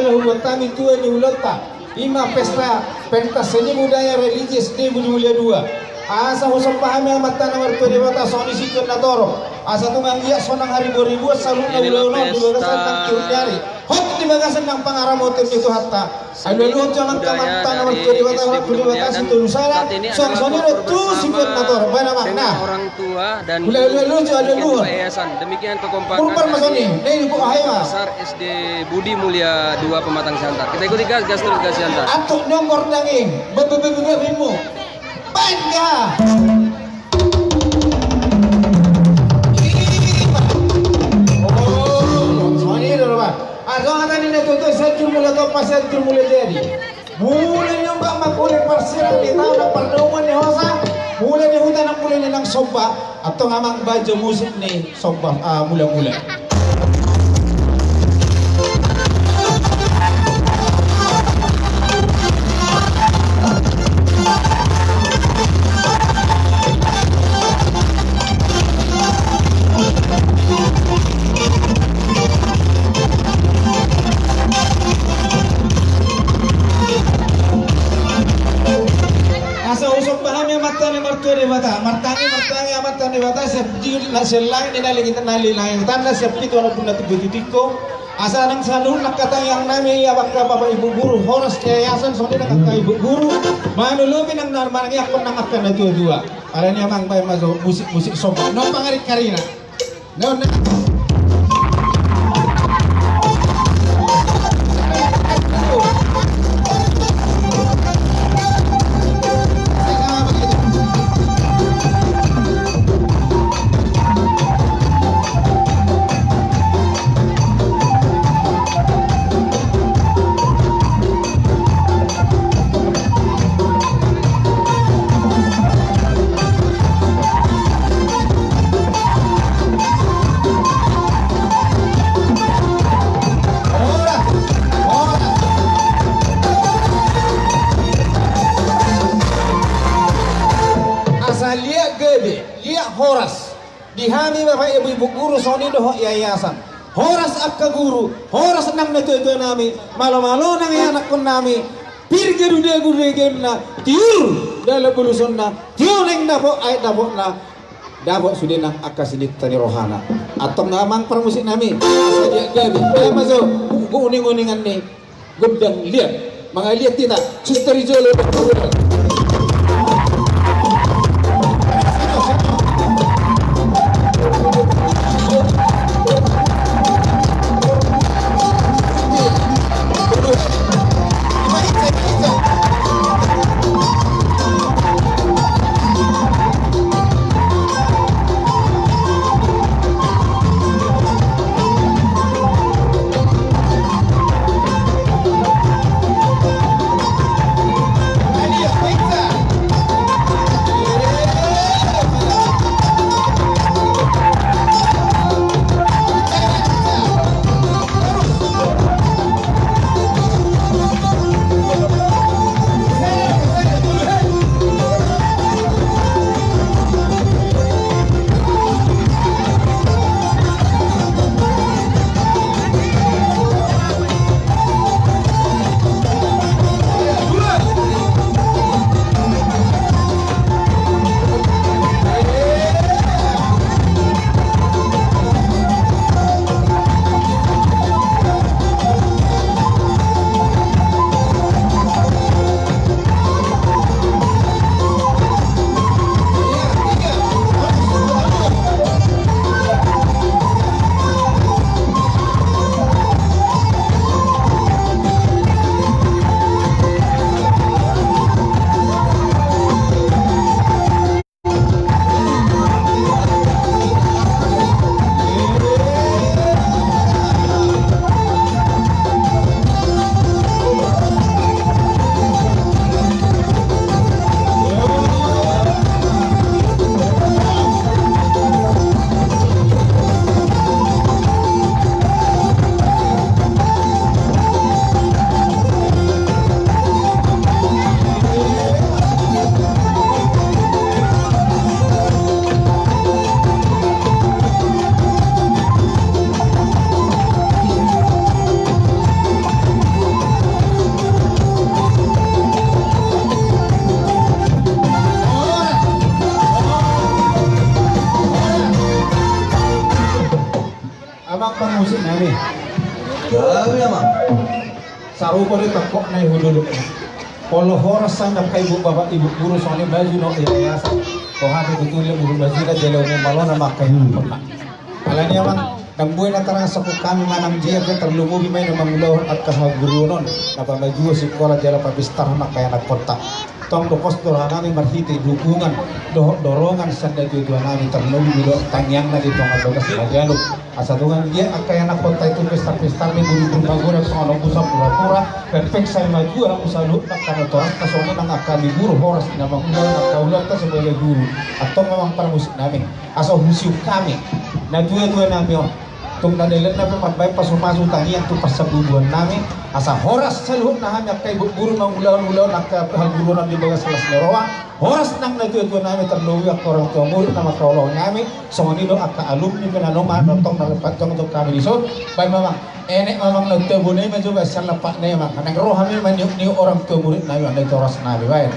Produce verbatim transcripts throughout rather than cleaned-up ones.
Hubuat hami tua ni ulaonta, ima pesta pentas seni budaya religius di Budi Mulia dua. Asa husomba hami Amanta na martua Debata songon i singkop na torop. Asa tung anggiat sonang haribo-riboan saluhutna ulaon on di bagasan nang tiur ni ari, hot di bagasan nang pangaramotion ni Tuhanta. Alualuhon jo Amanta na martua Debata, Debata sitolu sala, suang songon i do tu singkop na torop. Baen amang, nah. Ulaluhon jo, alualuhon. Demikian kekompakan dari pengurus besar S D Budi Mulia dua Pematang Siantar. Kita ikuti gas, gas terus, gas Siantar. Antuk nongkor daging, bebe bebe bebe mu. Baen ga. Oh, songon i do, Pak. Adong hata ni na tutu, Sianjur Mulia Tompa, Sianjur Mulia Jadi. Mula ni ombak ma uli parsirang ni taon nang pardomuan ni hosa, mula ni huta nang mula ni nang somba, antong amang baen jo musik ni somba, ah, mula-mula. Asa husomba hami Amanta na martua Debata, martangi, martangi Amanta Debata, sian di, na sian langit ni na lingit, na lingit, na lingit, na sian pitu na punna tubu titikko. Asa nang saluhut angka tangiang nami, ia angka bapak ibu guru, horas di yayasan, songon i nang angka ibu guru, mauliate nang na manangiangkon nang angka na tua-tua. Alani amang baen ma jo musik-musik somba. Nang pangaring-karingan. Asa liat gabe, liat horas. Di hami bapak ibu, ibu guru songon i dohot yayasan. Horas angka guru, horas nang na tua-tua nami, malo-malo nang ianakkon nami, pir gaduda-gaduda gaenna, tiur dalan bolusonna, tio naeng dapot aek dapotna, dapot sude nang angka sininta ni rohana. Antong amang parmusik nami, asa liat gabe, baen ma jo, gu-, uning-uningan ni gondang liat, mangaliat hita, suster i jolo. Arupa do tangkokna i hu dolok i. Olo horas sai angka ibu bapak ibu guru songon i baju na i asa. Boha pe tutu dia baju na jala umum malo nama angka ibu pernah. Alani amang, dang boi na tarasok hami manang dia pe tarlumobi ma i na mangulahon angka haguruon on na pamajuon sikola jala papistar ma angka ianakhonta. Tong do pos do rohanami marhite dukungan dohot dorongan sian natuatuanami tarlumobi do tangiangna di tonga bagas na ganup. Asa dongan dia angka ianakhonta i tu pistar-pistar ni guru-guru pagodang songon on busa pura-pura. Pepek sai matua busa luhut angka na torasta songon i nang angka ni guru horas na mangulahon angka ulaonta sebagai guru. Antong amang parmusik nami. Asa husiuk hami natuatuanami on. Tung na dalanna pe mambaen pasupasu tangiang tu parsabubuannami. Asa horas saluhutna hami angka ibu guru mangulahon ulaon angka haguruon on di bagas las ni roha. Horas nang natuatuanami tarlumobi angka orang tua murid na mangkaholongi hami. Songon i do angka alumni pe na nunga nongtong na lepat jongjong hami dison. Baen ma amang. Enek ma amang na tabo nai ma jo baen sian lapak nai amang. Nang ro hami maniuk-niuk orang tua murid nami on na i torasnami baen.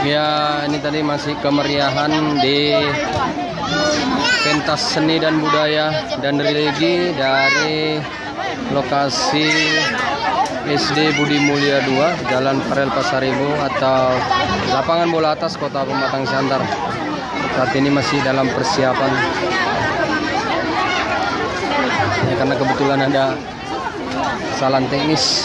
Ya, ini tadi masih kemeriahan di pentas seni dan budaya dan religi dari lokasi S D Budi Mulia dua, Jalan Farel Pasaribu atau Lapangan Bola Atas, Kota Pematang Siantar. Saat ini masih dalam persiapan. Ya, karena kebetulan ada kesalahan teknis.